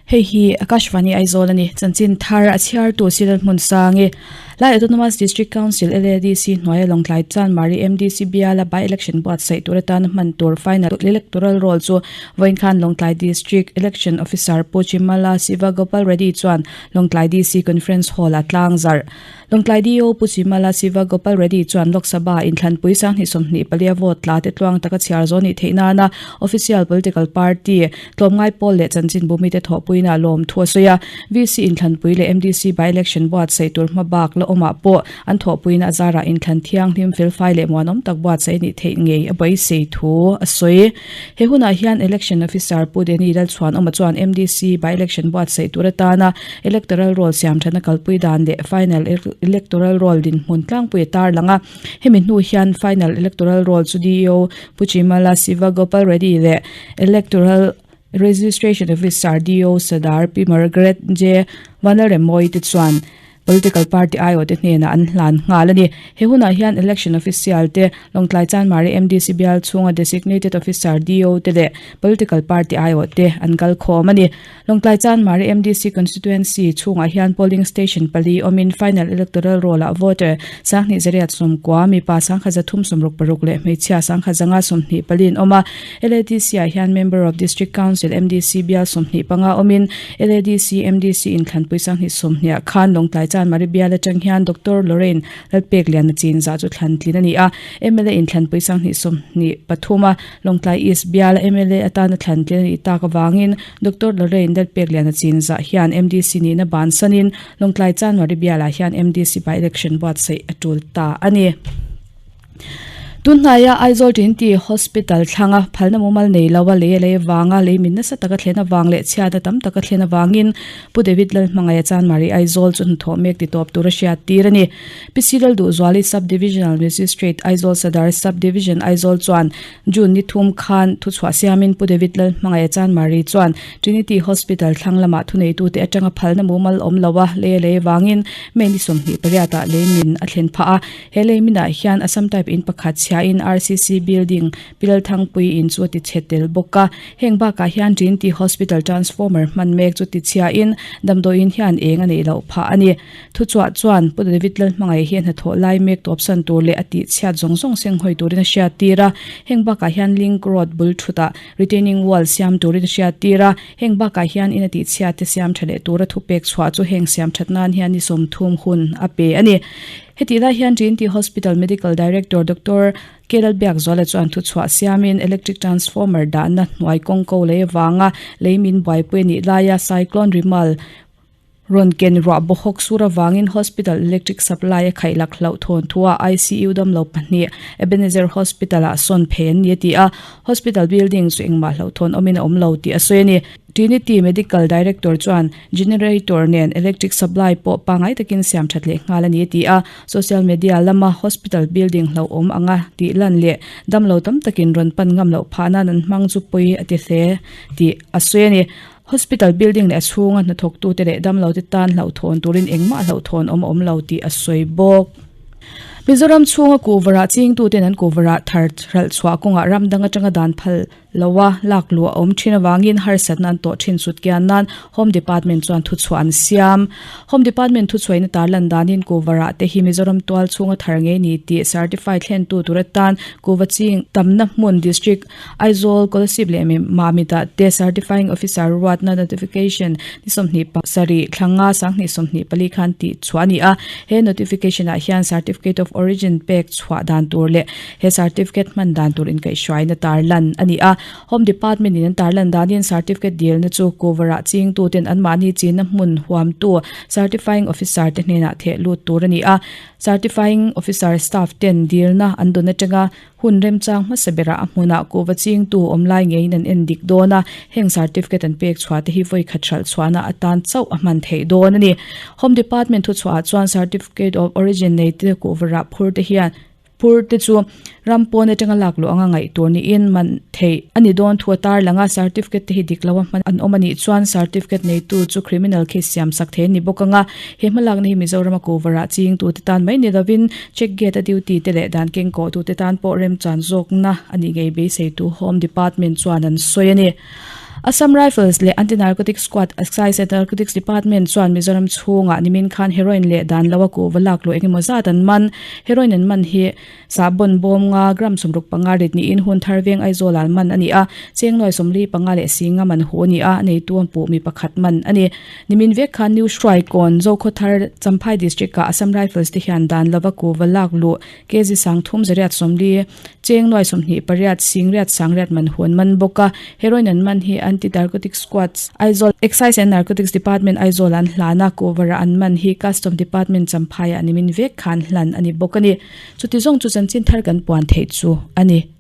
Hei hi Akashvani Aizawl a ni. Chanchin thar a chhiartu Siral Hmunsangi, Lai Autonomous District Council, LADC, hnuaia Lawngtlai Chanmari MDC biala by-election buatsaih tur atana hman tur final electoral roll chu vawiin khan Lawngtlai District Election Officer Pu Chimala Siva Gopal Reddy chuan Lawngtlai DC Conference Hall-ah tlang zarh. Lawngtlai DO Pu Chimala Siva Gopal Reddy chuan Lok Sabha inthlanpui 2024 a vote tla te tluang taka chhiar zawh nih theih nana official political party tlawmngai pawl leh chanchinbu mite thawhpuina lawm thu a sawi a. VC inthlanpui leh MDC by-election buatsaih tur hmabak la awmah pawh an thawhpuina a zarah inthlan thianghlim felfai leh muanawm tak buatsaih nih theih ngei a beisei thu a sawi. He hunah hian Election Officer Pu Denny Lalchhuanawma chuan MDC by-election buatsaih tur atana Electoral Roll siamthatna kalpui dan leh Final Electoral Roll dinhmun tlangpui a tarlang a. Hemi hnu hian Final Electoral Roll chu DEO Pu Chimala Siva Gopal Reddy leh Electoral Registration Officer DEO Sadar Pi Margaret J Vanlalremawii te chuan Political party aiawhte hnenah an hlan nghal a ni. He hunah hian Election Official te, Lawngtlai Chanmari MDC bial chhunga Designated Officer, DO, te leh Political party aiawhte an kal khawm a ni. Lawngtlai Chanmari MDC Constituency chhungah hian Polling Station pali awmin Final Electoral Roll-ah voter 2890, mipa 1366 leh hmeichhia 1124 an awm a. LADC-ah hian Member of District Council, MDC, bial 25 awmin LADC, MDC inthlanpui 2020 ah khan Lawngtlai Chanmari bial atang hian Doctor Lorraine Lalpekliana chinzah chu thlan tlin a ni a. Mla inthlanpui 2023 a Lawngtlai East biala mla atana thlan tlin a nih tak avangin Doctor Lorraine Lalpekliana chinzah hian MDC nihna bansanin Lawngtlai Chanmari bialah hian MDC by-election buatsaih a tul ta a ni. Tunhnaia Aizawl Trinity Hospital thlanga phalna mumal nei lo a lei a lei avanga lei min nasa taka thlen avang leh chhiatna tam taka thlen avangin Pu David Lalhmangaih a Chanmari Aizawl chu hnathawh mek ti tawp tur a hriat tir a ni. Pi Cyril Duhzuali Sub Divisional Magistrate Aizawl Sadar Sub Division Aizawl chuan June ni thum khan thuchhuah siamin Pu David Lalhmangaih a Chanmari chuan Trinity Hospital thlang lamah thuneitute atanga phalna mumal awm lo a lei a lei avangin May ni 28 ah lei min a thlen phah a. He lei minah hian Assam type in pakhat chhiain RCC building Pilalthangpui in chu a ti chhe tel bawk a. Heng bakah hian Trinity Hospital transformer hman mek chu ti chhiain damdawiin hian eng a neih loh phah a ni. Thuchhuah chuan Pu David Lalhmangaih hi a hnathawh lai mek tawpsan tur leh a tih chhiat zawng zawng seng hawi turin a hriat tir a. Heng bakah hian link road bul thutah retaining wall siam turin a hriat tir a. Heng bakah hian in a tih chhiat te siam tha leh tura thupek chhuah chu heng siam that nan hian ni 30 hun a pe a ni. Hetih lai hian Trinity Hospital Medical Director Doctor K Lalbiakzuala chuan thuchhuah siamin electric transformer dahna hnuai kawngko lei avanga lei min buaipui a nih laia Cyclone Rimal rawn ken ruah bawhawk sur avangin hospital electric supply a khaihlak hlauh thawn thua ICU damlo pahnih Ebenezer Hospital ah sawn phei an ni a ti a, hospital building chu engmah hlauhthawn awmin a awm lo tih a sawi a ni. Trinity Medical Director chuan Generator nen electric supply pawh pangngai takin siam that leh nghal a ni a ti a, social media lama hospital building hlauhawm anga tih lan leh damlo tam takin rawn pan ngam loh phah nan an hmang chu pawi a ti hle tih a sawi a ni. Hospital building leh a chhunga hnathawktute leh damlote tan hlauhthawn turin engmah hlauhthawn awm a awm lo tih a sawi bawk. Mizoram chhunga kuhvarah chingtuten an kuhvarah thar hralh chhuah kawngah ram dang atanga dan phal Loa lak luh a awm thin avangin harsatna an tawh thin chut kian nan Home Department chuan thuchhuah an siam. Home Department thuchhuahina tarlan danin Kuvarah te hi Mizoram tual chhunga thar ngei ni tih certify thlentu tur atan Kuva ching tamna hmun District Aizawl, Kolasib leh Mamit-ah te Certifying Officer ruatna notification ni 27 thla nga 2024 khan tih chhuah a ni a. He notification-ah hian Certificate of Origin pek chhuah dan tur leh He certificate hman dan tur inkaihhruaina tarlan a ni a, Home Department in an tarlan danin certificate dilna chu cover-ah chingtuten anmahni chinna hmun huamtu certifying officer te hnenah theh lut tur a ni a. Certifying officer staff ten dilna an dawn atanga hun remchang hmasa berah a hmunah kuhva chingtu awm lai ngeiin an en dik dawn a, heng certificate an pek chhuah te hi vawi khat hralh chhuahna atan chauh a hman theih dawn a ni. Home Department thuchhuahah chuan certificate of origin nei te kuhva-rah phur te hian Phur te chu ram pawn atanga lak luh anga ngaih tur niin man theih a ni dawn thu a tarlang a, certificate te hi dik lo a hman an awm a nih chuan certificate neitu chu criminal case siam sak thei a ni bawk ang a, he hmalakna hi Mizoram a cover-ah chingtute tan mai ni lovin check gate a duty te leh dan keng kawhtute tan pawh remchan zawkna a nih ngei beiseitu Home Department chuan an sawi a ni. Assam Rifles leh Anti-Narcotics Squad, Excise and Narcotics Department chuan Mizoram chhungah nimin khan heroin leh dan loa kuhva lak luh engemaw zat an man. Heroin an man hi sahbawn bawm nga gram 65 rit niin hun thar veng Aizawl ah man a ni a, cheng nuai 45 leh singa man huh a ni a, a neitu an puh mi pakhat man a ni. Nimin vek khan New Hruaikawn, Zokhawthar, Champhai District ah Assam Rifles te hian dan lova kuhva lak luh kg 30 zariat 40, Cheng nuai 28 singriat sangriat man huan man bawk a, heroin an man hi Anti Narcotic Squads, Aizawl Excise and Narcotics Department Aizawl an hlan a, cover-a an man hi Custom Department Champhaiah nimin vek khan hlan a ni bawk a ni. Chuti zawng chu chanchin thar kan puan theih chu a ni.